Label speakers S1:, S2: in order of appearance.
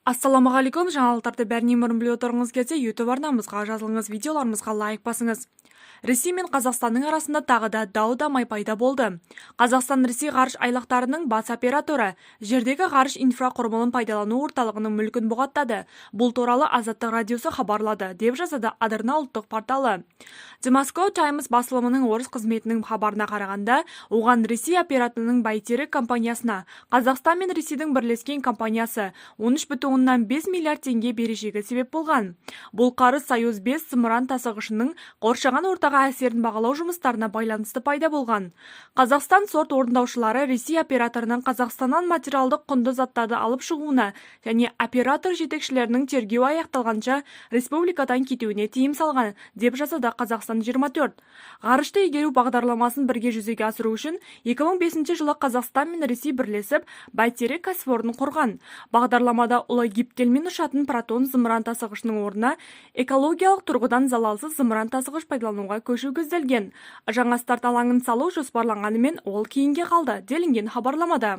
S1: Ассалаумағалейкум! Жаңалықтарды бәрінен бұрын біліп отырғыңыз келсе, YouTube арнамызға жазылыңыз, видеоларымызға лайк басыңыз. Ресей мен Қазақстанның арасында тағы да дау-дамай пайда болды. Қазақстан Ресей ғарыш айлақтарының бас операторы жердегі ғарыш инфрақұрылымын пайдалану орталығының мүлкін бұғаттады. Бұл туралы Азаттық радиосы хабарлады, деп жазады Адырна ұлттық порталы. The Moscow Times басылымының орыс қызметінің хабарына қарағанда, оған Ресей операторының Байтерек компаниясына Қазақстан мен Ресейдің бірлескен компаниясы 13,5 миллиард теңге берешегі себеп болған. Бұл қарыз Союз 5 зымыран тасығышының қоршаған ортаға әсерін бағалау жұмыстарына байланысты пайда болған. Қазақстан сот орындаушылары Ресей операторының Қазақстаннан материалдық құнды заттарды алып шығуына және оператор жетекшілерінің тергеу аяқталғанша республикадан кетуіне тыйым салған, деп жазады Қазақстан 24. Ғарышты игеру бағдарламасын бірге жүзеге асыру үшін 2005 жылы Қазақстан мен Ресей бірлесіп Байтерек кәсіпорнын құрған. Бағдарламада ұлы гептилмен ұшатын Протон зымыран тасығышының орнына экологиялық тұрғыдан залалсыз зымыран тасығыш пайдалануға көшу көзделген. Жаңа старт алаңын салу жоспарланғанымен, ол кейінге қалды, делінген хабарламада.